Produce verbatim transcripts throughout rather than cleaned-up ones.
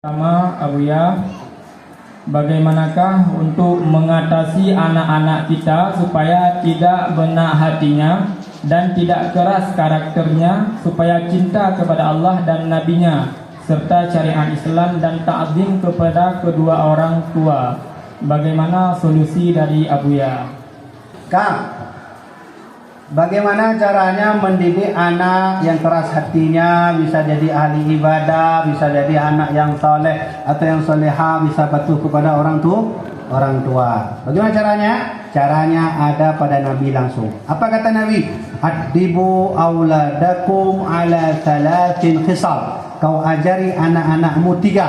Pertama, Abuya, bagaimanakah untuk mengatasi anak-anak kita supaya tidak benak hatinya dan tidak keras karakternya, supaya cinta kepada Allah dan Nabi-Nya, serta syariat Islam dan takzim kepada kedua orang tua? Bagaimana solusi dari Abuya? Kang, bagaimana caranya mendidik anak yang keras hatinya, bisa jadi ahli ibadah, bisa jadi anak yang saleh atau yang salehah, bisa patuh kepada orang tu, orang tua? Bagaimana caranya? Caranya ada pada Nabi langsung. Apa kata Nabi? "Addibu auladakum ala thalathin khisal." Kau ajari anak-anakmu tiga.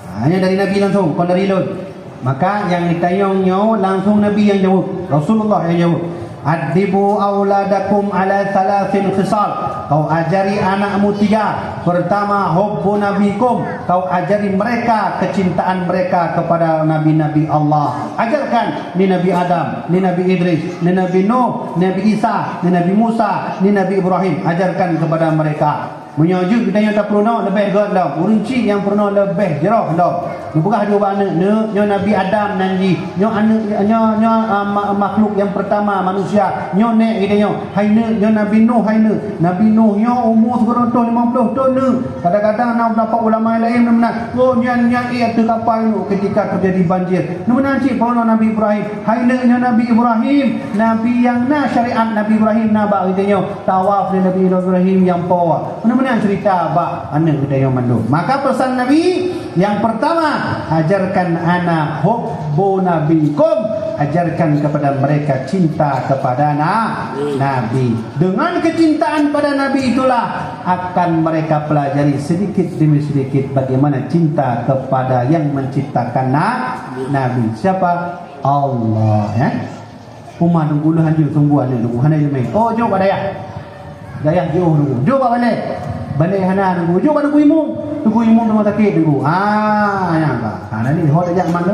Ha, nyan dari Nabi langsung, kon dari lôn. Maka nyang geutanyong nyoe langsung Nabi nyang jaweueb, Rasulullah nyang jaweueb. "Addibu auladakum ala thalathin khisal." Kau ajari anakmu tiga. Pertama, hubbu nabikum. Kau ajari mereka kecintaan mereka kepada nabi-nabi Allah. Ajarkan ni Nabi Adam, ni Nabi Idris, ni Nabi Nuh, ni Nabi Isa, ni Nabi Musa, ni Nabi Ibrahim. Ajarkan kepada mereka. Meunyoe jeuet geutanyoe tapeurunoe, leubeh göt lom. Ureueng chik nyang peurunoe leubeh jroh lom. Neupeugah di ubak aneuk, "Neuk, nyoe Nabi Adam nan jih. Nyoe aneuk, nyoe, nyoe, ah, ma-, makhluk nyang peurtama, manusia. Nyoe nèk geutanyoe. Hai neuk, nyoe Nabi Nuh, hai neuk. Nabi Nuh nyoe umu sikureueng reutôh limong ploh thon, neuk." Kadang-kadang na beberapa ulama laén meunan, "Oh, nyan, nyan, eh, ateueh kapa nyoe ketika terjadi banjir." Neumeunan cit peurunoe Nabi Ibrahim. "Hai neuk, nyoe Nabi Ibrahim. Nabi nyang na syariat Nabi Ibrahim na bak geutanyoe. Tawaf lé Nabi Ibrahim nyang po." Meunan-meunan cerita bak aneuk geutanyoe mandum. Maka pesan Nabi yang pertama, ajarkan anak hubbu nabikum, ajarkan kepada mereka cinta kepada na-, Nabi. Dengan kecintaan pada Nabi itulah akan mereka pelajari sedikit demi sedikit bagaimana cinta kepada yang menciptakan na-, Nabi. Siapa? Allah, ya. Uma teungku lheueh hanjeuet sungguh aneuk teungku hana ileumèe. Oh, jok bak dayah. Dayah jiôh teungku. Jok bak balè. Balè hana teungku. Jok bak teungku imum. Teungku imum teuma sakét teungku. Ah, nyan ka. Ha, nanti ho tajak man tu.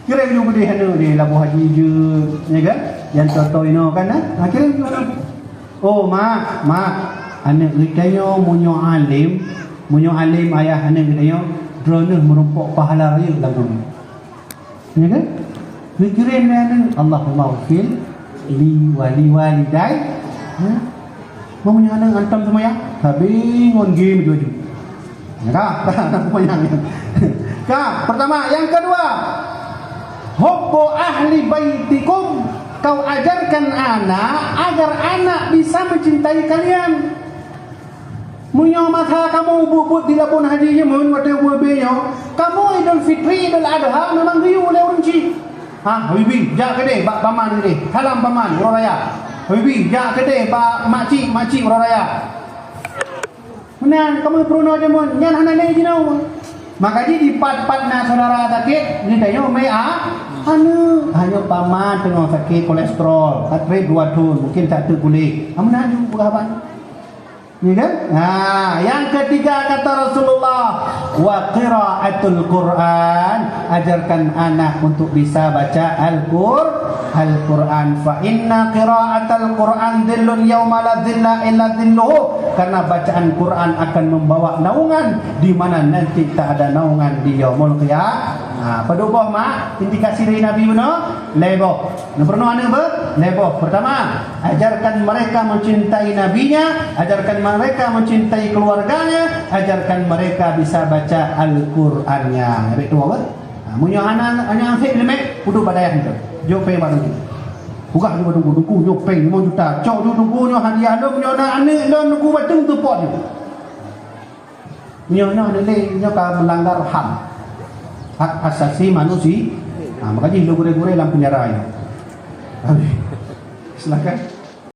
Kirém ju keudéh aneuk di laboh haji jeuet, ya kan? Nyang toto inoe kan, ha? Ha, kirém ju aneuk. Oh, mak, mak. Aneuk geutanyoe meunyoe alim, meunyoe alim ayah aneuk geutanyoe, droeneuh meurumpok pahala rayeuk lam bumoe. Ya kan? Geukirém lé aneuk, "Allahumma ighfir li wa li walidai." Ya. Meunyoe aneuk hantom seumayang, sabe ngon game laju-laju. Ya kah? Hantom seumayang. Ka, pertama, yang kedua, hubbu ahli baitikum. Kau ajarkan anak agar anak bisa mencintai kalian. Meunyoe masa kamoe buet-buet di lapan haji nyoe, watèe buet bée nyoe, kamoe Idul Fitri, Idul Adha memang geuyue lé ureueng chik. Ha, Habibi, jak keudéh bak paman keudéh, salam paman, uroe raya. Habibi, jak keudéh bak makcik, makcik uroe raya. Meunan kamoe peurunoe jameun, nyan hana lé jinoe. Maka jih di pat-pat na syedara sakét, geutanyoe meu'ah aneuk, hana paman teungoh sakét kolesterol, ka trép dua thon, mungkin tak teuk kulét. Ha, meunan ju peugah bak. Ya kan? Nah, yang ketiga kata Rasulullah, "Wa qiraatul Qur'an." Ajarkan anak untuk bisa baca Al-Qur-, Al-Qur'an. "Fa inna qiraatal Qur'an dhillun yauma la dhilla illa dhilluhu." Karena bacaan Quran akan membawa naungan di mana nanti tak ada naungan di yaumul qiyamah. Nah, padum boh mak indikasi dari Nabi bunoe? Lhèe boh. Neupeureunoe aneuk beuh? Lhèe boh. Pertama, ajarkan mereka mencintai nabinya, ajarkan mereka mencintai keluarganya, ajarkan mereka bisa baca Al-Qur'annya. Habis tu apa? Ha, meunyoe hana, hana anseb leumèh, peuduek bak dayah tu. Jok péng bak teungku. Peugah juga teungku, teungku jok péng limong juta. Cok ju teungku nyoe hadiah lôn, meunyoe na aneuk lôn teungku batung teupot ju. Nyoe, nyoe, nyoe, nyoe ka melanggar ham. Hak asasi manusia. Ha, maka jih lo gurèe-gurèe lam penjara nyoe. Silakan.